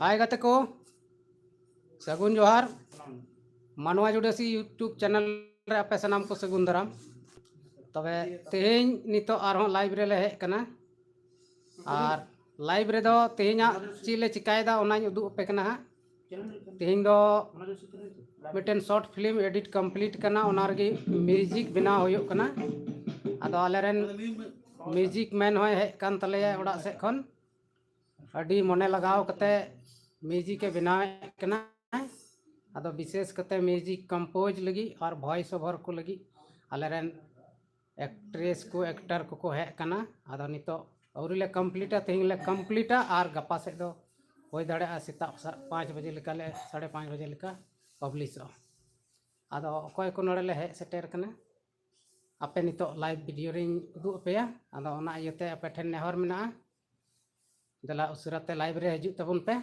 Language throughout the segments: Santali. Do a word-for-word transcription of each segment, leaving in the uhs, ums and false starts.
ᱦᱟᱭ ᱜᱟᱛᱮ ᱠᱚ, ᱥᱟᱹᱜᱩᱱ ᱡᱚᱦᱟᱨ᱾ ᱢᱟᱱᱣᱟ ᱡᱩᱰᱟᱹᱥᱤ YouTube channel ᱨᱮ ᱟᱯᱮ ᱥᱟᱱᱟᱢ ᱠᱚ ᱥᱟᱹᱜᱩᱱ ᱫᱟᱨᱟᱢ᱾ ᱛᱚᱵᱮ ᱛᱮᱦᱮᱧ ᱱᱤᱛᱚᱜ ᱟᱨᱦᱚᱸ live ᱨᱮᱞᱮ ᱦᱮᱡ ᱠᱟᱱᱟ᱾ ᱟᱨ live ᱨᱮᱫᱚ ᱛᱮᱦᱮᱧᱟᱜ ᱪᱮᱫ ᱞᱮ ᱪᱤᱠᱟᱭᱮᱫᱟ ᱚᱱᱟᱧ ᱩᱫᱩᱜ ᱟᱯᱮ ᱠᱟᱱᱟ ᱦᱟᱸᱜ᱾ ᱛᱮᱦᱮᱧ ᱫᱚ ᱢᱤᱫᱴᱮᱱ short film edit complete ᱠᱟᱱᱟ, ᱚᱱᱟ ᱨᱮᱜᱮ music ᱵᱮᱱᱟᱣ ᱦᱩᱭᱩᱜ ᱠᱟᱱᱟ᱾ ᱟᱫᱚ ᱟᱞᱮᱨᱮᱱ music man ᱦᱚᱸᱭ ᱦᱮᱡ ᱠᱟᱱ ᱛᱟᱞᱮᱭᱟ ᱚᱲᱟᱜ ᱥᱮᱫ ᱠᱷᱚᱱ᱾ ᱟᱹᱰᱤ ᱢᱚᱱᱮ ᱞᱟᱜᱟᱣ ᱠᱟᱛᱮ music ᱮ ᱵᱮᱱᱟᱣᱮᱫ ᱠᱟᱱᱟ᱾ ᱟᱫᱚ ᱵᱤᱥᱮᱥ ᱠᱟᱛᱮ music compose ᱞᱟᱹᱜᱤᱫ ᱟᱨ voice over ᱠᱚ ᱞᱟᱹᱜᱤᱫ ᱟᱞᱮᱨᱮᱱ actress ᱠᱚ, actor ᱠᱚᱠᱚ ᱦᱮᱡ ᱠᱟᱱᱟ᱾ ᱟᱫᱚ ᱱᱤᱛᱚᱜ ᱟᱹᱣᱨᱤ ᱞᱮ completeᱟ, ᱛᱮᱦᱮᱧ ᱞᱮ completeᱟ ᱟᱨ ᱜᱟᱯᱟ ᱥᱮᱫ ᱫᱚ ᱦᱩᱭ ᱫᱟᱲᱮᱭᱟᱜᱼᱟ ᱥᱮᱛᱟᱜ ᱥᱟ-, ᱯᱟᱸᱪ ᱵᱟᱡᱮ ᱞᱮᱠᱟ ᱞᱮ, ᱥᱟᱲᱮ ᱯᱟᱸᱪ ᱵᱟᱡᱮ ᱞᱮᱠᱟ publishᱚᱜᱼᱟ᱾ ᱟᱫᱚ ᱚᱠᱚᱭ ᱠᱚ ᱱᱚᱰᱮ ᱞᱮ ᱦᱮᱡ ᱥᱮᱴᱮᱨ ᱠᱟᱱᱟ, ᱟᱯᱮ ᱱᱤᱛᱚᱜ live video ᱨᱤᱧ ᱩᱫᱩᱜ ᱟᱯᱮᱭᱟ᱾ ᱟᱫᱚ ᱚᱱᱟ ᱤᱭᱟᱹᱛᱮ ᱟᱯᱮ ᱴᱷᱮᱱ ᱱᱮᱦᱚᱨ ᱢᱮᱱᱟᱜᱼᱟ, ᱫᱮᱞᱟ ᱩᱥᱟᱹᱨᱟ ᱛᱮ live ᱨᱮ ᱦᱤᱡᱩᱜ ᱛᱟᱵᱚᱱ ᱯᱮ᱾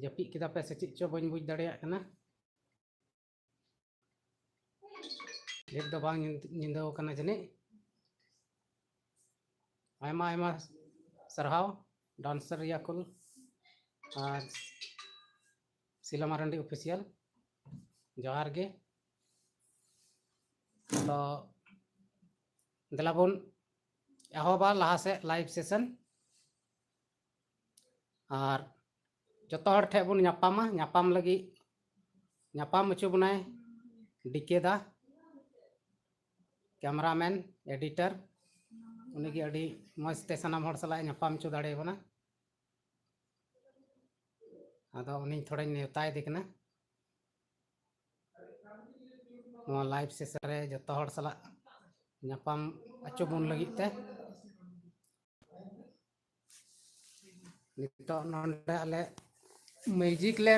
ᱡᱟᱹᱯᱤᱫ ᱠᱮᱫᱟ ᱯᱮ ᱥᱮ ᱪᱮᱫ ᱪᱚ, ᱵᱟᱹᱧ ᱵᱩᱡᱽ ᱫᱟᱲᱮᱭᱟᱜ ᱠᱟᱱᱟ᱾ ᱰᱷᱮᱨ ᱫᱚ ᱵᱟᱝ ᱧᱤᱫ-, ᱧᱤᱫᱟᱹ ᱟᱠᱟᱱᱟ ᱡᱟᱹᱱᱤᱡ᱾ ᱟᱭᱢᱟ ᱟᱭᱢᱟ ᱥᱟᱨᱦᱟᱣ dancer ᱨᱤᱭᱟ ᱠᱩᱞ ᱟᱨ ᱥᱤᱞᱟ ᱢᱟᱨᱟᱱᱰᱤ official, ᱡᱚᱦᱟᱨ ᱜᱮ᱾ ᱛᱚ ᱫᱮᱞᱟ ᱵᱚᱱ ᱮᱦᱚᱵᱟ ᱞᱟᱦᱟ ᱥᱮᱫ live session᱾ ᱟᱨ ᱡᱚᱛᱚ ᱦᱚᱲ ᱴᱷᱮᱱ ᱵᱚᱱ ᱧᱟᱯᱟᱢᱟ᱾ ᱧᱟᱯᱟᱢ ᱞᱟᱹᱜᱤᱫ ᱧᱟᱯᱟᱢ ᱦᱚᱪᱚ ᱵᱚᱱᱟᱭ ᱰᱤ ᱠᱮ ᱫᱟ, cameraman, editor᱾ ᱩᱱᱤᱜᱮ ᱟᱹᱰᱤ ᱢᱚᱡᱽ ᱛᱮ ᱥᱟᱱᱟᱢ ᱦᱚᱲ ᱥᱟᱞᱟᱜ ᱮ ᱧᱟᱯᱟᱢ ᱦᱚᱪᱚ ᱫᱟᱲᱮᱭᱟᱵᱚᱱᱟ᱾ ᱟᱫᱚ ᱩᱱᱤᱧ ᱛᱷᱚᱲᱟᱧ ᱱᱮᱣᱛᱟᱭᱮᱫᱮ ᱠᱟᱱᱟ ᱱᱚᱣᱟ live session ᱨᱮ ᱡᱚᱛᱚ ᱦᱚᱲ ᱥᱟᱞᱟᱜ ᱧᱟᱯᱟᱢ ᱦᱚᱪᱚ ᱵᱚᱱ ᱞᱟᱹᱜᱤᱫ ᱛᱮ᱾ ᱱᱤᱛᱚᱜ ᱱᱚᱰᱮ ᱟᱞᱮ music ᱞᱮ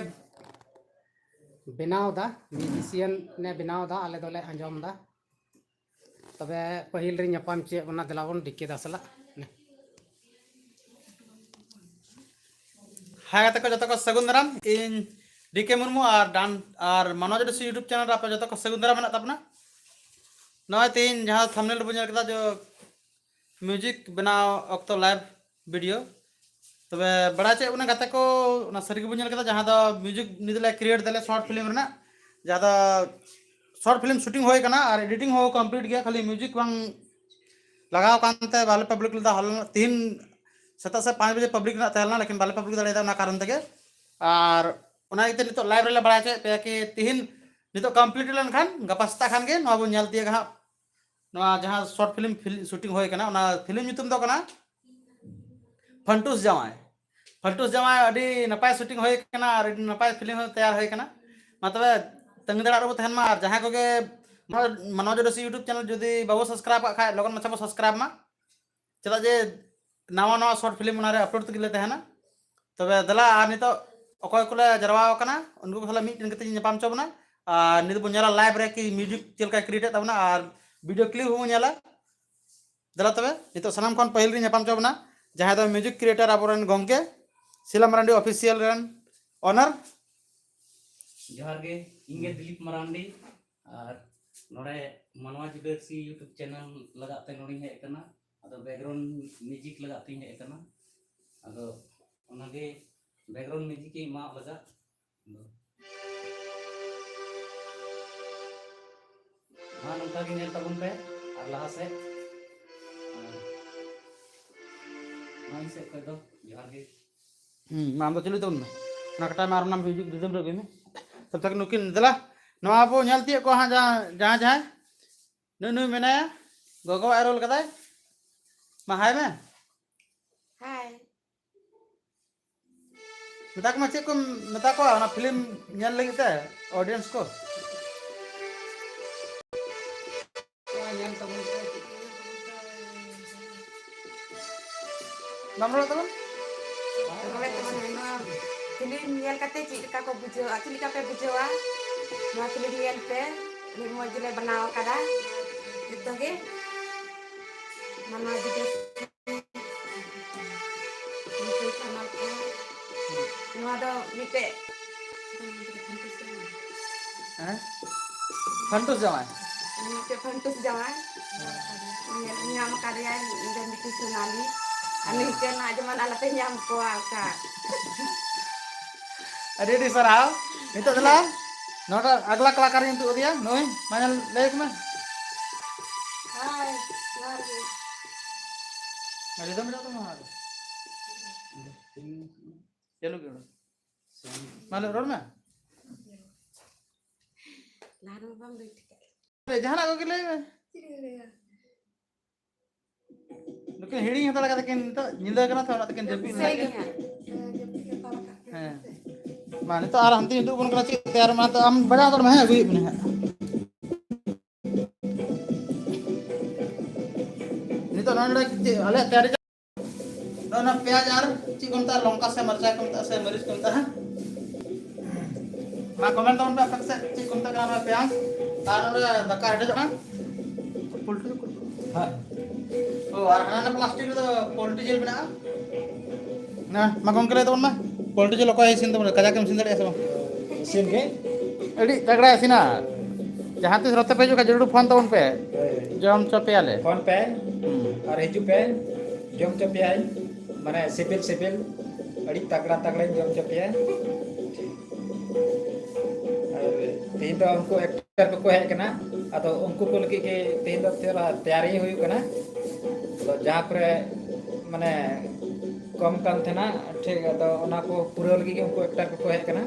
ᱵᱮᱱᱟᱣ ᱮᱫᱟ, musician ᱮ ᱵᱮᱱᱟᱣ ᱮᱫᱟ, ᱟᱞᱮ ᱫᱚᱞᱮ ᱟᱸᱡᱚᱢ ᱮᱫᱟ᱾ ᱛᱚᱵᱮ ᱯᱟᱹᱦᱤᱞ ᱨᱤᱧ ᱧᱟᱯᱟᱢ ᱦᱚᱪᱚᱭᱮᱫ ᱵᱚᱱᱟ, ᱫᱮᱞᱟ ᱵᱚᱱ ᱰᱤ ᱠᱮ ᱫᱟ ᱥᱟᱞᱟᱜ᱾ ᱦᱮᱸ ᱜᱟᱛᱮ ᱠᱚ, ᱡᱚᱛᱚ ᱠᱚ ᱥᱟᱹᱜᱩᱱ ᱫᱟᱨᱟᱢ᱾ ᱤᱧ ᱰᱤ ᱠᱮ ᱢᱩᱨᱢᱩ ᱟᱨ ᱰᱟᱱ-, ᱟᱨ ᱢᱟᱱᱚᱡᱽ ᱰᱤᱥᱤ YouTube channel ᱨᱮ ᱟᱯᱮ ᱡᱚᱛᱚ ᱠᱚ ᱥᱟᱹᱜᱩᱱ ᱫᱟᱨᱟᱢ ᱢᱮᱱᱟᱜ ᱛᱟᱵᱚᱱᱟ᱾ ᱱᱚᱜᱼᱚᱭ ᱛᱮᱦᱮᱧ ᱡᱟᱦᱟᱸ thumbnail ᱨᱮᱵᱚᱱ ᱧᱮᱞ ᱠᱮᱫᱟ, ᱡᱮ music ᱵᱮᱱᱟᱣ ᱚᱠᱛᱚ live video, ᱛᱚᱵᱮ ᱵᱟᱲᱟᱭ ᱪᱮᱫ ᱵᱚᱱᱟ ᱜᱟᱛᱮ ᱠᱚ, ᱚᱱᱟ ᱥᱟᱹᱨᱤ ᱜᱮᱵᱚᱱ ᱧᱮᱞ ᱠᱮᱫᱟ, ᱡᱟᱦᱟᱸ ᱫᱚ ᱢᱤᱣᱡᱤᱠ ᱱᱤᱛ ᱞᱮ ᱠᱨᱤᱭᱮᱴ ᱫᱟᱞᱮ ᱥᱚᱨᱴ ᱯᱷᱤᱞᱢ ᱨᱮᱱᱟᱜ, ᱡᱟᱦᱟᱸ ᱫᱚ ᱥᱚᱨᱴ ᱯᱷᱤᱞᱢ ᱥᱩᱴᱤᱝ ᱦᱩᱭ ᱠᱟᱱᱟ ᱟᱨ ᱮᱰᱤᱴᱤᱝ ᱦᱚᱸ ᱠᱚᱢᱯᱞᱤᱴ ᱜᱮᱭᱟ, ᱠᱷᱟᱹᱞᱤ ᱢᱤᱣᱡᱤᱠ ᱵᱟᱝ ᱞᱟᱜᱟᱣ ᱠᱟᱱᱛᱮ ᱵᱟᱞᱮ ᱯᱟᱵᱽᱞᱤᱠ ᱞᱮᱫᱟ᱾ ᱦᱚᱞᱟ ᱛᱤᱦᱤᱧ ᱥᱮᱛᱟᱜ ᱥᱮ ᱯᱟᱸᱪ ᱵᱟᱡᱮ ᱯᱟᱵᱽᱞᱤᱠ ᱨᱮᱱᱟᱜ ᱛᱟᱦᱮᱸ ᱞᱮᱱᱟ, ᱞᱮᱠᱤᱱ ᱵᱟᱞᱮ ᱯᱟᱵᱽᱞᱤᱠ ᱫᱟᱲᱮᱭᱟᱫᱟ ᱚᱱᱟ ᱠᱟᱨᱚᱱ ᱛᱮᱜᱮ᱾ ᱟᱨ ᱚᱱᱟ ᱤᱭᱟᱹᱛᱮ ᱱᱤᱛᱚᱜ ᱞᱟᱭᱤᱵᱷ ᱨᱮᱞᱮ ᱵᱟᱲᱟᱭ ᱦᱚᱪᱚᱭᱮᱫ ᱯᱮᱭᱟ ᱠᱤ ᱛᱤᱦᱤᱧ ᱱᱤᱛᱚᱜ ᱠᱚᱢᱯᱞᱤᱴ ᱞᱮᱱᱠᱷᱟᱱ ᱜᱟᱯᱟ ᱥᱮᱛᱟᱜ ᱠᱷᱟᱱ ᱜᱮ ᱱᱚᱣᱟ ᱵᱚᱱ ᱧᱮᱞ ᱛᱤᱭᱳᱜᱟ ᱦᱟᱸᱜ᱾ ᱱᱚᱣᱟ ᱡᱟᱦᱟᱸ ᱥᱚᱨᱴ ᱯᱷᱤᱞᱢ ᱥᱩᱴᱤᱝ ᱦᱩᱭ ᱠᱟᱱᱟ, ᱚᱱᱟ ᱯᱷᱤᱞᱢ ᱧᱩᱛᱩᱢ ᱫᱚ ᱠᱟᱱᱟ ᱯᱷᱟᱱᱴᱩᱥ ᱡᱟᱶᱟᱭ᱾ ᱯᱷᱟᱱᱴᱩᱥ ᱡᱟᱶᱟᱭ ᱟᱹᱰᱤ ᱱᱟᱯᱟᱭ ᱥᱩᱴᱤᱝ ᱦᱩᱭ ᱠᱟᱱᱟ ᱟᱨ ᱟᱹᱰᱤ ᱱᱟᱯᱟᱭ ᱯᱷᱤᱞᱢ ᱦᱚᱸ ᱛᱮᱭᱟᱨ ᱦᱩᱭ ᱠᱟᱱᱟ᱾ ᱢᱟ ᱛᱚᱵᱮ ᱛᱟᱺᱜᱤ ᱛᱟᱲᱟᱜ ᱨᱮᱵᱚ ᱛᱟᱦᱮᱱ ᱢᱟ᱾ ᱟᱨ ᱡᱟᱦᱟᱸᱭ ᱠᱚᱜᱮ ᱢᱟᱱᱣᱟ ᱡᱳᱰᱮᱥᱤ YouTube ᱪᱮᱱᱮᱞ ᱡᱩᱫᱤ ᱵᱟᱵᱚ ᱥᱟᱵᱥᱠᱨᱟᱭᱤᱵ ᱠᱟᱜ ᱠᱷᱟᱡ, ᱞᱚᱜᱚᱱ ᱢᱟᱪᱷᱟ ᱵᱚ ᱥᱟᱵᱥᱠᱨᱟᱭᱤᱵ ᱢᱟ, ᱪᱮᱫᱟᱜ ᱡᱮ ᱱᱟᱣᱟ ᱱᱟᱣᱟ ᱥᱚᱨᱴ ᱯᱷᱤᱞᱢ ᱚᱱᱟᱨᱮ ᱟᱯᱞᱳᱰ ᱛᱮᱜᱮ ᱞᱮ ᱛᱟᱦᱮᱱᱟ᱾ ᱛᱚᱵᱮ ᱫᱮᱞᱟ, ᱟᱨ ᱱᱤᱛᱚᱜ ᱚᱠᱚᱭ ᱠᱚᱞᱮ ᱡᱟᱨᱣᱟ ᱟᱠᱟᱱᱟ, ᱩᱱᱠᱩ ᱠᱚ ᱥᱟᱞᱟᱜ ᱢᱤᱫᱴᱮᱱ ᱠᱟᱛᱮ ᱧᱟᱯᱟᱢ ᱦᱚᱪᱚ ᱵᱚᱱᱟ᱾ ᱟᱨ ᱱᱤᱛ ᱵᱚᱱ ᱧᱮᱞᱟ ᱞᱟᱭᱤᱵᱷ ᱨᱮ ᱠᱤ ᱢᱤᱣᱡᱤᱠ ᱪᱮᱫ ᱞᱮᱠᱟᱭ ᱠᱨᱤᱭᱮᱴ ᱮᱫ ᱛᱟᱵᱚᱱᱟ ᱟᱨ ᱵᱷᱤᱰᱤᱭᱳ ᱠᱞᱤᱯ ᱦᱚᱸᱵᱚᱱ ᱧᱮᱞᱟ᱾ ᱫᱮᱞᱟ ᱛᱚᱵᱮ, ᱱᱤᱛᱚᱜ ᱥᱟᱱᱟᱢ ᱠᱷᱚᱱ ᱯᱟᱹᱦᱤᱞ ᱨᱤᱧ ᱧᱟᱯᱟᱢ ᱦᱚᱪᱚ ᱵᱚᱱᱟ ᱡᱟᱦᱟᱸᱭ ᱫᱚ ᱢᱤᱣᱡᱤᱠ ᱠᱨᱤᱭᱮᱴᱟᱨ, ᱟᱵᱚᱨᱮᱱ ᱜᱚᱢᱠᱮ ᱥᱤᱞᱟ ᱢᱟᱨᱟᱱᱰᱤ ᱚᱯᱷᱤᱥᱤᱭᱟᱞ ᱨᱮᱱ ᱚᱱᱟᱨ᱾ ᱡᱚᱦᱟᱨ ᱜᱮ, ᱤᱧ ᱜᱮ ᱫᱤᱞᱤᱯ ᱢᱟᱨᱟᱱᱰᱤ᱾ ᱟᱨ ᱱᱚᱰᱮ ᱢᱟᱱᱣᱟ ᱡᱩᱰᱟᱹᱨᱥᱤ YouTube ᱪᱮᱱᱮᱞ ᱞᱟᱜᱟᱜ ᱛᱮ ᱱᱚᱰᱮᱧ ᱦᱮᱡ ᱟᱠᱟᱱᱟ᱾ ᱟᱫᱚ ᱵᱮᱠᱜᱨᱟᱣᱩᱱᱰ ᱢᱤᱣᱡᱤᱠ ᱞᱟᱜᱟᱜ ᱛᱤᱧ ᱦᱮᱡ ᱟᱠᱟᱱᱟ᱾ ᱟᱫᱚ ᱚᱱᱟᱜᱮ ᱵᱮᱠᱜᱨᱟᱣᱩᱱᱰ ᱢᱤᱣᱡᱤᱠ ᱤᱧ ᱮᱢᱟᱣᱟᱜ ᱞᱟᱜᱟᱜ᱾ ᱟᱫᱚ ᱢᱟ ᱱᱚᱝᱠᱟ ᱜᱮ ᱧᱮᱞ ᱛᱟᱵᱚᱱ ᱯᱮ ᱟᱨ ᱞᱟᱦᱟ ᱥᱮᱫ᱾ ᱟᱨ ᱱᱚᱣᱟ ᱥᱮᱫ ᱠᱷᱚᱱ ᱫᱚ ᱡᱚᱦᱟᱨ ᱜᱮ᱾ ᱦᱩᱸ, ᱢᱟ ᱟᱢ ᱫᱚ ᱪᱟᱹᱞᱩᱭ ᱛᱟᱵᱚᱱ ᱢᱮ᱾ ᱚᱱᱟ ᱠᱟᱴᱟᱭ ᱢᱮ ᱟᱨ ᱚᱱᱟ ᱢᱤᱣᱡᱤᱠ ᱨᱤᱫᱚᱢ ᱨᱮ ᱟᱹᱜᱩᱭ ᱢᱮ᱾ ᱛᱚᱵ ᱛᱟᱠ ᱱᱩᱠᱤᱱ ᱫᱮᱞᱟ, ᱱᱚᱣᱟ ᱵᱚ ᱧᱮᱞ ᱛᱤᱭᱳᱜ ᱠᱚᱣᱟ ᱦᱟᱸᱜ, ᱡᱟᱦᱟᱸ, ᱡᱟᱦᱟᱸᱭ, ᱡᱟᱦᱟᱸᱭ᱾ ᱱᱩᱭ, ᱱᱩᱭ ᱢᱮᱱᱟᱭᱟ, ᱜᱚᱜᱚᱣᱟᱜ ᱨᱳᱞ ᱠᱟᱫᱟᱭ᱾ ᱢᱟ ᱦᱟᱭ ᱢᱮ᱾ ᱦᱟᱭ᱾ ᱢᱮᱛᱟ ᱠᱚᱢᱟ, ᱪᱮᱫ ᱠᱚᱢ ᱢᱮᱛᱟ ᱠᱚᱣᱟ ᱚᱱᱟ ᱯᱷᱤᱞᱢ ᱧᱮᱞ ᱞᱟᱹᱜᱤᱫ ᱛᱮ ᱚᱰᱤᱭᱮᱱᱥ ᱠᱚ? ᱧᱮᱞ ᱛᱟᱵᱚᱱ ᱯᱮ᱾ ᱵᱟᱢ ᱨᱚᱲ ᱛᱟᱵᱚᱱ? ᱨᱚᱲᱮᱫ ᱛᱟᱵᱚᱱ ᱱᱚᱣᱟ ᱯᱷᱤᱞᱢ ᱧᱮᱞ ᱠᱟᱛᱮ ᱪᱮᱫ ᱞᱮᱠᱟ ᱠᱚ ᱵᱩᱡᱷᱟᱹᱣᱟ, ᱪᱮᱫ ᱞᱮᱠᱟ ᱯᱮ ᱵᱩᱡᱷᱟᱹᱣᱟ? ᱱᱚᱣᱟ ᱯᱷᱤᱞᱢ ᱧᱮᱞ ᱯᱮ, ᱟᱹᱰᱤ ᱢᱚᱡᱽ ᱜᱮᱞᱮ ᱵᱮᱱᱟᱣ ᱟᱠᱟᱫᱟ ᱡᱚᱛᱚ ᱜᱮ᱾ ᱢᱟᱱᱟᱣ ᱡᱩᱫᱟᱹ ᱱᱩᱠᱩ ᱥᱟᱱᱟᱢ ᱠᱚ᱾ ᱱᱚᱣᱟ ᱫᱚ ᱢᱤᱫᱴᱮᱡ ᱦᱮᱸ? ᱯᱷᱟᱱᱴᱩᱥ ᱡᱟᱶᱟᱭ᱾ ᱢᱤᱫᱴᱮᱡ ᱯᱷᱟᱱᱴᱩᱥ ᱡᱟᱶᱟᱭ᱾ ᱧᱮᱞ ᱧᱟᱢ ᱟᱠᱟᱫᱮᱭᱟ ᱤᱧ ᱨᱮᱱ ᱵᱤᱴᱤ ᱥᱳᱱᱟᱞᱤ᱾ ᱟᱨ ᱱᱤᱝᱠᱟᱹᱱᱟᱜ ᱡᱮᱢᱚᱱ ᱟᱞᱚᱯᱮ ᱧᱟᱢ ᱠᱚᱣᱟ ᱚᱱᱠᱟ᱾ ᱟᱹᱰᱤ ᱟᱹᱰᱤ ᱥᱟᱨᱦᱟᱣ᱾ ᱱᱤᱛᱚᱜ ᱫᱮᱞᱟ, ᱱᱚᱰᱮ ᱟᱜᱽᱞᱟ ᱠᱟᱞᱟᱠᱟᱨᱤᱧ ᱩᱫᱩᱜ ᱟᱫᱮᱭᱟ, ᱱᱩᱭ ᱢᱟ ᱧᱮᱞ ᱞᱟᱹᱭ ᱟᱠᱚ ᱢᱮ᱾ ᱦᱳᱭ, ᱡᱚᱦᱟᱨ ᱜᱮ᱾ ᱟᱹᱰᱤ ᱫᱚᱢ ᱨᱮ ᱫᱚ ᱢᱟ ᱟᱫᱚ᱾ ᱪᱟᱹᱞᱩ ᱜᱮ ᱚᱱᱟ᱾ ᱢᱟ ᱞᱟᱹᱭ ᱨᱚᱲ ᱢᱮ᱾ ᱞᱟᱦᱟ ᱨᱮᱢᱟ ᱵᱟᱢ ᱞᱟᱹᱭ ᱴᱷᱤᱠ ᱠᱟᱜ᱾ ᱡᱟᱦᱟᱱᱟᱜ ᱠᱚᱜᱮ ᱞᱟᱹᱭ ᱢᱮ᱾ ᱪᱮᱫ ᱤᱧ ᱞᱟᱹᱭᱟ? ᱱᱩᱠᱤᱱ ᱦᱤᱲᱤᱧ ᱦᱟᱛᱟᱲ ᱠᱟᱫᱟ ᱠᱤᱱ, ᱱᱤᱛᱚᱜ ᱧᱤᱫᱟᱹ ᱠᱟᱱᱟ ᱛᱚ, ᱚᱱᱟ ᱛᱮᱠᱤᱱ ᱡᱟᱹᱯᱤᱫ ᱥᱟᱹᱨᱤ ᱜᱮ ᱦᱟᱸᱜ᱾ ᱦᱮᱸ᱾ ᱢᱟ ᱱᱤᱛᱚᱜ ᱟᱨ ᱦᱟᱱᱛᱮ ᱩᱫᱩᱜ ᱵᱚᱱ ᱠᱟᱱᱟ, ᱪᱮᱫ ᱛᱮ ᱟᱨ ᱢᱟ ᱛᱚ ᱟᱢ ᱵᱟᱡᱟᱣ ᱦᱟᱛᱟᱲ ᱢᱮ, ᱦᱮᱸ, ᱟᱹᱜᱩᱭᱮᱫ ᱵᱚᱱᱟ ᱦᱟᱸᱜ᱾ ᱱᱤᱛᱚᱜ ᱱᱚᱰᱮ ᱪᱮᱫ ᱟᱞᱮᱭᱟᱜ ᱛᱮᱭᱟᱨᱤ ᱱᱚᱜᱼᱚ ᱱᱟ ᱯᱮᱸᱭᱟᱡᱽ ᱟᱨ ᱪᱮᱫ ᱠᱚ ᱢᱮᱛᱟᱜᱼᱟ, ᱞᱚᱝᱠᱟ ᱥᱮ ᱢᱟᱨᱪᱟ ᱠᱚ ᱢᱮᱛᱟᱜᱼᱟ ᱥᱮ ᱢᱟᱹᱨᱤᱪ ᱠᱚ ᱢᱮᱛᱟᱜᱼᱟ, ᱦᱮᱸ? ᱢᱟ comment ᱛᱟᱵᱚᱱ ᱯᱮ ᱟᱯᱮ ᱥᱮᱫ ᱪᱮᱫ ᱠᱚ ᱢᱮᱛᱟᱜ ᱠᱟᱱᱟ ᱱᱚᱣᱟ ᱯᱮᱸᱭᱟᱡᱽ᱾ ᱟᱨ ᱱᱚᱰᱮ ᱫᱟᱠᱟ ᱦᱮᱰᱮᱡᱚᱜ ᱠᱟᱱᱟ᱾ ᱯᱳᱞᱴᱨᱤ ᱠᱚ᱾ ᱦᱮᱸ᱾ ᱳ, ᱟᱨ ᱦᱟᱱᱟ ᱱᱟ plastic ᱨᱮᱫᱚ ᱯᱳᱞᱴᱨᱤ ᱡᱤᱞ ᱢᱮᱱᱟᱜᱼᱟ᱾ ᱱᱟ, ᱢᱟ ᱜᱚᱢᱠᱮ ᱞᱟᱹᱭ ᱛᱟᱵᱚᱱ ᱢᱟ, ᱯᱳᱞᱴᱨᱤ ᱡᱤᱞ ᱚᱠᱚᱭ ᱤᱥᱤᱱ ᱛᱟᱵᱚᱱᱟ? ᱠᱟᱡᱟᱠ ᱮᱢ ᱤᱥᱤᱱ ᱫᱟᱲᱮᱭᱟᱜᱼᱟ ᱥᱮ ᱵᱟᱝ? ᱤᱥᱤᱱ ᱜᱮ᱾ ᱟᱹᱰᱤ ᱛᱟᱜᱲᱟ ᱤᱥᱤᱱᱟ᱾ ᱡᱟᱦᱟᱸ ᱛᱤᱥ ᱱᱚᱛᱮ ᱯᱮ ᱦᱤᱡᱩᱜ ᱠᱷᱟᱱ ᱡᱟᱹᱨᱩᱲ phone ᱛᱟᱵᱚᱱ ᱯᱮ᱾ ᱦᱳᱭ᱾ ᱡᱚᱢ ᱦᱚᱪᱚ ᱯᱮᱭᱟᱞᱮ᱾ Phone ᱯᱮ᱾ ᱦᱩᱸ᱾ ᱟᱨ ᱦᱤᱡᱩᱜ ᱯᱮ᱾ ᱡᱚᱢ ᱦᱚᱪᱚ ᱯᱮᱭᱟᱧ᱾ ᱢᱟᱱᱮ ᱥᱤᱵᱤᱞ ᱥᱤᱵᱤᱞ᱾ ᱟᱹᱰᱤ ᱛᱟᱜᱲᱟ ᱛᱟᱜᱲᱟᱧ ᱡᱚᱢ ᱦᱚᱪᱚ ᱯᱮᱭᱟ᱾ ᱟᱨ ᱛᱮᱦᱮᱧ ᱫᱚ ᱩᱱᱠᱩ actor ᱠᱚᱠᱚ ᱦᱮᱡ ᱠᱟᱱᱟ᱾ ᱟᱫᱚ ᱩᱱᱠᱩ ᱠᱚ ᱞᱟᱹᱜᱤᱫ ᱜᱮ ᱛᱮᱦᱮᱧ ᱫᱚ ᱛᱷᱚᱲᱟ ᱛᱮᱭᱟᱨᱤ ᱦᱩᱭᱩᱜ ᱠᱟᱱᱟ᱾ ᱟᱫᱚ ᱡᱟᱦᱟᱸ ᱠᱚᱨᱮ ᱢᱟᱱᱮ ᱠᱚᱢ ᱠᱟᱱ ᱛᱟᱦᱮᱱᱟ, ᱴᱷᱤᱠ, ᱟᱫᱚ ᱚᱱᱟ ᱠᱚ ᱯᱩᱨᱟᱹᱣ ᱞᱟᱹᱜᱤᱫ ᱜᱮ ᱩᱱᱠᱩ actor ᱠᱚᱠᱚ ᱦᱮᱡ ᱠᱟᱱᱟ᱾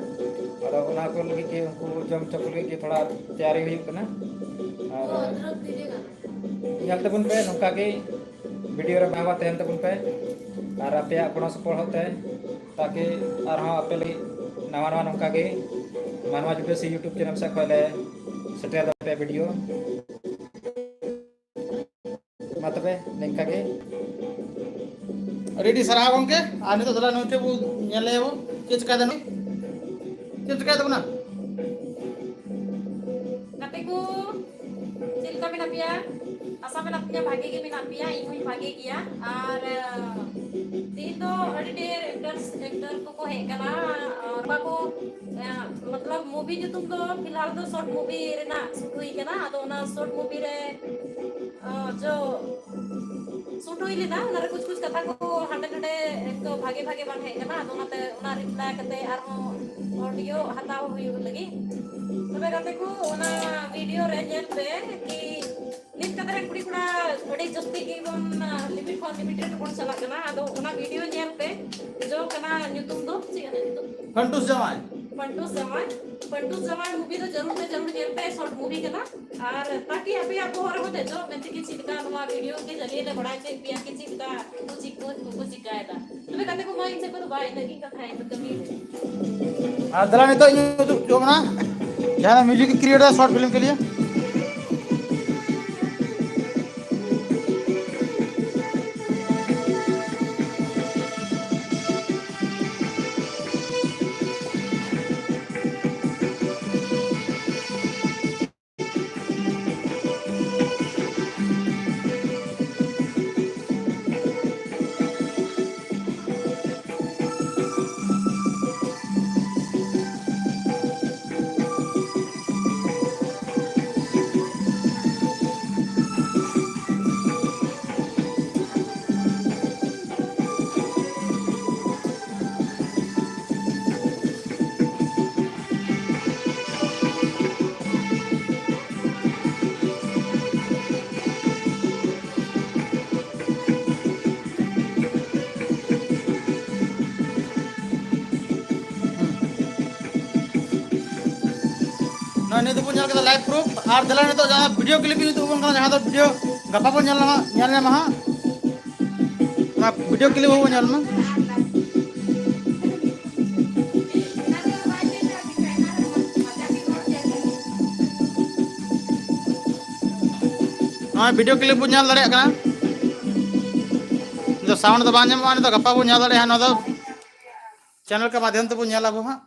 ᱟᱫᱚ ᱚᱱᱟ ᱠᱚ ᱞᱟᱹᱜᱤᱫ ᱜᱮ ᱩᱱᱠᱩ ᱡᱚᱢ ᱦᱚᱪᱚ ᱠᱚ ᱞᱟᱹᱜᱤᱫ ᱜᱮ ᱛᱷᱚᱲᱟ ᱛᱮᱭᱟᱨᱤ ᱦᱩᱭᱩᱜ ᱠᱟᱱᱟ᱾ ᱟᱨ ᱧᱮᱞ ᱛᱟᱵᱚᱱ ᱯᱮ, ᱱᱚᱝᱠᱟ ᱜᱮ video ᱨᱮ ᱵᱟᱝ ᱛᱟᱦᱮᱱ ᱛᱟᱵᱚᱱ ᱯᱮ᱾ ᱟᱨ ᱟᱯᱮᱭᱟᱜ ᱜᱚᱲᱚ ᱥᱚᱯᱚᱦᱚᱫ ᱛᱮ ᱛᱟᱠᱤ ᱟᱨᱦᱚᱸ ᱟᱯᱮ ᱞᱟᱹᱜᱤᱫ ᱱᱟᱣᱟ ᱱᱟᱣᱟ ᱱᱚᱝᱠᱟ ᱜᱮ ᱢᱟᱱᱣᱟ ᱡᱩᱰᱟᱹᱥᱤ YouTube channel ᱥᱮᱫ ᱠᱷᱚᱱ ᱞᱮ ᱥᱮᱴᱮᱨ ᱫᱟᱲᱮᱭᱟᱜᱼᱟ video᱾ ᱢᱟ ᱛᱚᱵᱮ ᱱᱤᱝᱠᱟ ᱜᱮ᱾ ᱟᱹᱰᱤ ᱟᱹᱰᱤ ᱥᱟᱨᱦᱟᱣ ᱜᱚᱢᱠᱮ᱾ ᱟᱨ ᱱᱤᱛᱚᱜ ᱫᱚ ᱱᱩᱭ ᱴᱷᱮᱱ ᱵᱚ ᱧᱮᱞ ᱞᱮᱭᱟ ᱵᱚ ᱪᱮᱫ ᱪᱮᱠᱟᱭ ᱫᱟ ᱱᱩᱭ? ᱪᱮᱫ ᱪᱮᱠᱟᱭ ᱛᱟᱵᱚᱱᱟ? ᱜᱟᱛᱮ ᱠᱚ, ᱪᱮᱫ ᱞᱮᱠᱟ ᱢᱮᱱᱟᱜ ᱯᱮᱭᱟ? ᱟᱥᱟ ᱢᱮᱱᱟᱜ ᱛᱤᱧᱟ ᱵᱷᱟᱜᱮ ᱜᱮ ᱢᱮᱱᱟᱜ ᱯᱮᱭᱟ, ᱤᱧ ᱦᱚᱸᱧ ᱵᱷᱟᱜᱮ ᱜᱮᱭᱟ᱾ ᱟᱨ, ᱟᱸ, ᱛᱮᱦᱮᱧ ᱫᱚ ᱟᱹᱰᱤ ᱰᱷᱮᱨ actors, actor ᱠᱚᱠᱚ ᱦᱮᱡ ᱟᱠᱟᱱᱟ᱾ ᱟᱨ ᱵᱟᱠᱚ, ᱟᱸ, ᱢᱚᱛᱞᱚᱵ movie ᱧᱩᱛᱩᱢ ᱫᱚ ᱯᱷᱤᱞᱦᱟᱞ ᱫᱚ short movie ᱨᱮᱱᱟᱜ shoot ᱦᱩᱭ ᱠᱟᱱᱟ᱾ ᱟᱫᱚ ᱚᱱᱟ short movie ᱨᱮ, ᱟᱸ, ᱡᱚ ᱥᱩᱴ ᱦᱩᱭ ᱞᱮᱱᱟ, ᱚᱱᱟᱨᱮ ᱠᱩᱪ ᱠᱩᱪ ᱠᱟᱛᱷᱟ ᱠᱚ ᱦᱟᱸᱰᱮ ᱱᱟᱰᱮ ᱮᱠᱴᱩ ᱵᱷᱟᱜᱮ ᱵᱷᱟᱜᱮ ᱵᱟᱝ ᱦᱮᱡ ᱞᱮᱱᱟ, ᱟᱫᱚ ᱚᱱᱟᱛᱮ ᱚᱱᱟ ᱨᱤᱯᱞᱟᱭ ᱠᱟᱛᱮ ᱟᱨᱦᱚᱸ ᱚᱰᱤᱭᱳ ᱦᱟᱛᱟᱣ ᱦᱩᱭᱩᱜ ᱞᱟᱹᱜᱤᱫ᱾ ᱛᱚᱵᱮ ᱜᱟᱛᱮ ᱠᱚ, ᱚᱱᱟ ᱵᱷᱤᱰᱤᱭᱳ ᱨᱮ ᱧᱮᱞ ᱯᱮ ᱠᱤ ᱱᱤᱛ ᱠᱟᱛᱮ ᱨᱮᱱ ᱠᱩᱲᱤ ᱠᱚᱲᱟ ᱟᱹᱰᱤ ᱡᱟᱹᱥᱛᱤ ᱜᱮᱵᱚᱱ ᱞᱤᱢᱤᱴ ᱠᱷᱚᱱ ᱞᱤᱢᱤᱴᱮᱰ ᱵᱚᱱ ᱪᱟᱞᱟᱜ ᱠᱟᱱᱟ᱾ ᱟᱫᱚ ᱚᱱᱟ ᱵᱷᱤᱰᱤᱭᱳ ᱧᱮᱞ ᱯᱮ, ᱡᱚ ᱠᱟᱱᱟ ᱧᱩᱛᱩᱢ ᱫᱚ ᱪᱮᱫ ᱠᱟᱱᱟ ᱧᱩᱛᱩᱢ? ᱯᱷᱟᱱᱴᱩᱥ ᱡᱟᱶᱟᱭ᱾ ᱯᱷᱟᱱᱴᱩᱥ ᱡᱟᱶᱟᱭ, ᱯᱷᱟᱱᱴᱩᱥ ᱡᱟᱶᱟᱭ ᱢᱩᱵᱷᱤ ᱫᱚ ᱡᱟᱹᱨᱩᱲ ᱛᱮ ᱡᱟᱹᱨᱩᱲ ᱧᱮᱞ ᱯᱮ, ᱥᱚᱨᱴ ᱢᱩᱵᱷᱤ ᱠᱟᱱᱟ᱾ ᱟᱨ ᱛᱟᱠᱤ ᱟᱯᱮᱭᱟᱜ ᱵᱚᱦᱚᱜ ᱨᱮᱦᱚᱸ ᱫᱮᱡᱚᱜ ᱢᱮᱱᱛᱮ ᱜᱮ ᱪᱮᱫ ᱞᱮᱠᱟ ᱱᱚᱣᱟ ᱵᱷᱤᱰᱤᱭᱳ ᱜᱮ ᱡᱟᱹᱞᱤᱭᱟᱹ ᱞᱮ ᱵᱟᱲᱟᱭ ᱦᱚᱪᱚᱭᱮᱫ ᱯᱮᱭᱟ ᱠᱤ ᱪᱮᱫ ᱞᱮᱠᱟ ᱩᱱᱠᱩ ᱪᱮᱫ ᱠᱚ ᱩᱱᱠᱩ ᱠᱚ ᱪᱤᱠᱟᱭᱮᱫᱟ᱾ ᱛᱚᱵᱮ ᱜᱟᱛᱮ ᱠᱚ, ᱢᱟ ᱤᱧ ᱥᱮᱫ ᱠᱷᱚᱱ ᱫᱚ ᱵᱟᱭ ᱤᱱᱟᱹᱜ ᱜᱮ ᱠᱟᱛᱷᱟ ᱤᱧ ᱫᱚ ᱠᱟᱹᱢᱤ ᱨᱮ᱾ ᱟᱨ ᱫᱮᱞᱟ ᱱᱤᱛᱚᱜ ᱤᱧ ᱩᱫᱩᱜ ᱦᱚᱪᱚ ᱵᱚᱱᱟ ᱡᱟᱦᱟᱸ ᱢᱤᱣᱡᱤᱠ ᱠᱨᱤᱭᱮᱴᱟᱨ ᱥᱚᱨᱴ ᱯᱷᱤᱞᱢ ᱠᱮ ᱞᱤᱭᱮ᱾ ᱱᱚᱜᱼᱚᱭ ᱱᱤᱛ ᱫᱚᱵᱚᱱ ᱧᱮᱞ ᱠᱮᱫᱟ ᱞᱟᱭᱤᱵᱷ ᱯᱨᱩᱯᱷ, ᱟᱨ ᱫᱮᱞᱟ ᱱᱤᱛᱚᱜ ᱡᱟᱦᱟᱸ ᱵᱷᱤᱰᱤᱭᱳ ᱠᱞᱤᱯ ᱤᱧ ᱩᱫᱩᱜ ᱟᱵᱚᱱ ᱠᱟᱱᱟ, ᱡᱟᱦᱟᱸ ᱫᱚ ᱵᱷᱤᱰᱤᱭᱳ ᱜᱟᱯᱟ ᱵᱚᱱ ᱧᱮᱞ ᱧᱟᱢᱟ, ᱧᱮᱞ ᱧᱟᱢᱟ ᱦᱟᱸᱜ᱾ ᱚᱱᱟ ᱵᱷᱤᱰᱤᱭᱳ ᱠᱞᱤᱯ ᱦᱚᱸ ᱵᱚᱱ ᱧᱮᱞ ᱢᱟ᱾ ᱱᱚᱜᱼᱚᱭ ᱵᱷᱤᱰᱤᱭᱳ ᱠᱞᱤᱯ ᱵᱚᱱ ᱧᱮᱞ ᱫᱟᱲᱮᱭᱟᱜ ᱠᱟᱱᱟ᱾ ᱱᱤᱛᱚᱜ ᱥᱟᱣᱩᱱᱰ ᱫᱚ ᱵᱟᱝ ᱧᱟᱢᱚᱜᱼᱟ, ᱱᱤᱛᱚᱜ ᱜᱟᱯᱟ ᱵᱚᱱ ᱧᱮᱞ ᱫᱟᱲᱮᱭᱟᱜᱼᱟ, ᱱᱚᱣᱟ ᱫᱚ ᱪᱮᱱᱮᱞ ᱠᱚ ᱢᱟᱫᱽᱫᱷᱚᱢ ᱛᱮᱵᱚᱱ ᱧᱮᱞ ᱟᱵᱚ ᱦᱟᱸᱜ᱾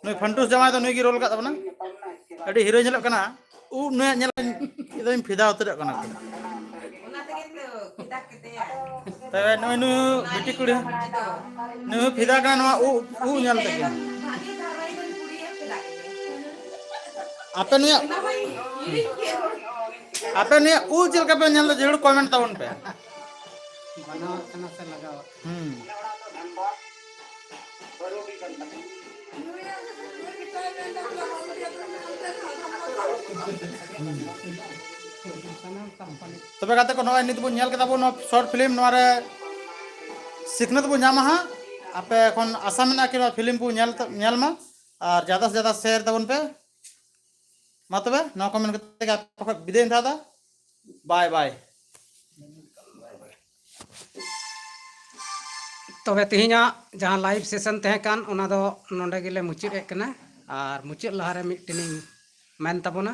ᱱᱩᱭ ᱯᱷᱟᱱᱴᱩᱥ ᱡᱟᱶᱟᱭ ᱫᱚ ᱱᱩᱭ ᱜᱮ ᱨᱳᱞ ᱟᱠᱟᱫ ᱛᱟᱵᱚᱱᱟ᱾ ᱟᱹᱰᱤ ᱦᱤᱨᱳ ᱧᱮᱞᱚᱜ ᱠᱟᱱᱟ᱾ ᱩᱵ ᱱᱩᱭᱟᱜ ᱧᱮᱞ ᱮᱠᱫᱚᱢ ᱯᱷᱤᱫᱟ ᱩᱛᱟᱹᱨᱚᱜ ᱠᱟᱱᱟ ᱠᱚ᱾ ᱚᱱᱟ ᱛᱮᱜᱮ ᱛᱚ ᱛᱚᱵᱮ ᱱᱩᱭ, ᱱᱩᱭ ᱵᱤᱴᱤ ᱠᱩᱲᱤ, ᱱᱩᱭ ᱯᱷᱤᱫᱟ ᱠᱟᱱᱟ ᱱᱚᱣᱟ ᱩᱵ, ᱩᱵ ᱧᱮᱞ ᱛᱮᱜᱮ᱾ ᱟᱯᱮ ᱱᱩᱭᱟᱜ, ᱟᱯᱮ ᱱᱩᱭᱟᱜ ᱩᱵ ᱪᱮᱫ ᱞᱮᱠᱟ ᱯᱮ ᱧᱮᱞ ᱮᱫᱟ, ᱡᱟᱹᱨᱩᱲ comment ᱛᱟᱵᱚᱱ ᱯᱮ᱾ ᱵᱮᱱᱟᱣᱟᱜ ᱠᱟᱱᱟ ᱥᱮ ᱞᱟᱜᱟᱣᱟᱜ ᱠᱟᱱᱟ? ᱦᱩᱸ᱾ ᱛᱚᱵᱮ ᱜᱟᱛᱮ ᱠᱚ, ᱱᱚᱜᱼᱚᱭ ᱱᱤᱛ ᱵᱚᱱ ᱧᱮᱞ ᱠᱮᱫᱟ ᱵᱚᱱ ᱱᱚᱣᱟ short film, ᱱᱚᱣᱟ ᱨᱮ ᱥᱤᱠᱷᱱᱟᱹᱛ ᱵᱚᱱ ᱧᱟᱢᱟ ᱦᱟᱸᱜ᱾ ᱟᱯᱮ ᱠᱷᱚᱱ ᱟᱥᱟ ᱢᱮᱱᱟᱜᱼᱟ ᱠᱤ ᱱᱚᱣᱟ film ᱠᱚ ᱧᱮᱞ, ᱧᱮᱞ ᱢᱟ ᱟᱨ ᱡᱟᱫᱟ ᱥᱮ ᱡᱟᱫᱟ share ᱛᱟᱵᱚᱱ ᱯᱮ᱾ ᱢᱟ ᱛᱚᱵᱮ, ᱱᱚᱣᱟ ᱠᱚ ᱢᱮᱱ ᱠᱟᱛᱮ ᱜᱮ ᱟᱯᱮ ᱠᱷᱚᱱ ᱵᱤᱫᱟᱹᱭ ᱤᱧ ᱦᱟᱛᱟᱣ ᱮᱫᱟ᱾ Bye bye᱾ ᱛᱚᱵᱮ ᱛᱮᱦᱮᱧᱟᱜ ᱡᱟᱦᱟᱸ live session ᱛᱟᱦᱮᱸ ᱠᱟᱱ, ᱚᱱᱟ ᱫᱚ ᱱᱚᱰᱮ ᱜᱮᱞᱮ ᱢᱩᱪᱟᱹᱫ ᱮᱫ ᱠᱟᱱᱟ᱾ ᱟᱨ ᱢᱩᱪᱟᱹᱫ ᱞᱟᱦᱟᱨᱮ ᱢᱤᱫᱴᱮᱱᱤᱧ ᱢᱮᱱ ᱛᱟᱵᱚᱱᱟ,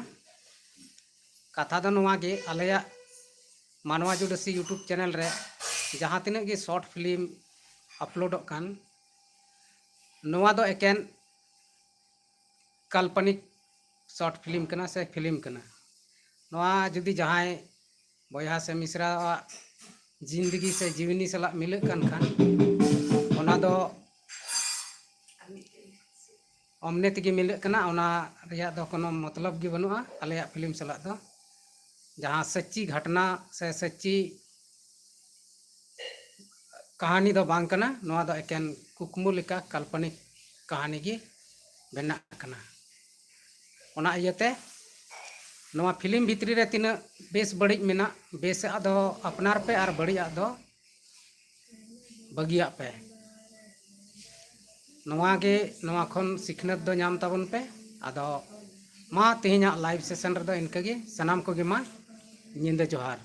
ᱠᱟᱛᱷᱟ ᱫᱚ ᱱᱚᱣᱟ ᱜᱮ, ᱟᱞᱮᱭᱟᱜ ᱢᱟᱱᱣᱟ ᱡᱩᱰᱟᱹᱥᱤ YouTube channel ᱨᱮ ᱡᱟᱦᱟᱸ ᱛᱤᱱᱟᱹᱜ ᱜᱮ short film uploadᱚᱜ ᱠᱟᱱ, ᱱᱚᱣᱟ ᱫᱚ ᱮᱠᱮᱱ ᱠᱟᱞᱯᱚᱱᱤᱠ short film ᱠᱟᱱᱟ ᱥᱮ film ᱠᱟᱱᱟ᱾ ᱱᱚᱣᱟ ᱡᱩᱫᱤ ᱡᱟᱦᱟᱸᱭ ᱵᱚᱭᱦᱟ ᱥᱮ ᱢᱤᱥᱨᱟᱣᱟᱜ ᱡᱤᱱᱫᱮᱜᱤ ᱥᱮ ᱡᱤᱣᱱᱤ ᱥᱟᱞᱟᱜ ᱢᱤᱞᱟᱹᱜ ᱠᱟᱱ ᱠᱷᱟᱱ, ᱚᱱᱟ ᱫᱚ ᱚᱢᱱᱮ ᱛᱮᱜᱮ ᱢᱤᱞᱟᱹᱜ ᱠᱟᱱᱟ, ᱚᱱᱟ ᱨᱮᱭᱟᱜ ᱫᱚ ᱠᱳᱱᱳ ᱢᱚᱛᱞᱚᱵ ᱜᱮ ᱵᱟᱹᱱᱩᱜᱼᱟ ᱟᱞᱮᱭᱟᱜ film ᱥᱟᱞᱟᱜ ᱫᱚ᱾ ᱡᱟᱦᱟᱸ ᱥᱟᱹᱪᱪᱤ ᱜᱷᱚᱴᱱᱟ ᱥᱮ ᱥᱟᱹᱪᱪᱤ ᱠᱟᱹᱦᱱᱤ ᱫᱚ ᱵᱟᱝ ᱠᱟᱱᱟ, ᱱᱚᱣᱟ ᱫᱚ ᱮᱠᱮᱱ ᱠᱩᱠᱢᱩ ᱞᱮᱠᱟ ᱠᱟᱞᱯᱚᱱᱤᱠ ᱠᱟᱹᱦᱱᱤ ᱜᱮ ᱵᱮᱱᱟᱜ ᱠᱟᱱᱟ᱾ ᱚᱱᱟ ᱤᱭᱟᱹᱛᱮ ᱱᱚᱣᱟ film ᱵᱷᱤᱛᱨᱤ ᱨᱮ ᱛᱤᱱᱟᱹᱜ ᱵᱮᱥ ᱵᱟᱹᱲᱤᱡ ᱢᱮᱱᱟᱜ, ᱵᱮᱥᱟᱜ ᱫᱚ ᱟᱯᱱᱟᱨ ᱯᱮ ᱟᱨ ᱵᱟᱹᱲᱤᱡᱟᱜ ᱫᱚ ᱵᱟᱹᱜᱤᱭᱟᱜ ᱯᱮ᱾ ᱱᱚᱣᱟ ᱜᱮ, ᱱᱚᱣᱟ ᱠᱷᱚᱱ ᱥᱤᱠᱷᱱᱟᱹᱛ ᱫᱚ ᱧᱟᱢ ᱛᱟᱵᱚᱱ ᱯᱮ᱾ ᱟᱫᱚ ᱢᱟ, ᱛᱮᱦᱮᱧᱟᱜ live session ᱨᱮᱫᱚ ᱤᱱᱠᱟᱹ ᱜᱮ᱾ ᱥᱟᱱᱟᱢ ᱠᱚᱜᱮ ᱢᱟ, ᱧᱤᱫᱟᱹ ᱡᱚᱦᱟᱨ᱾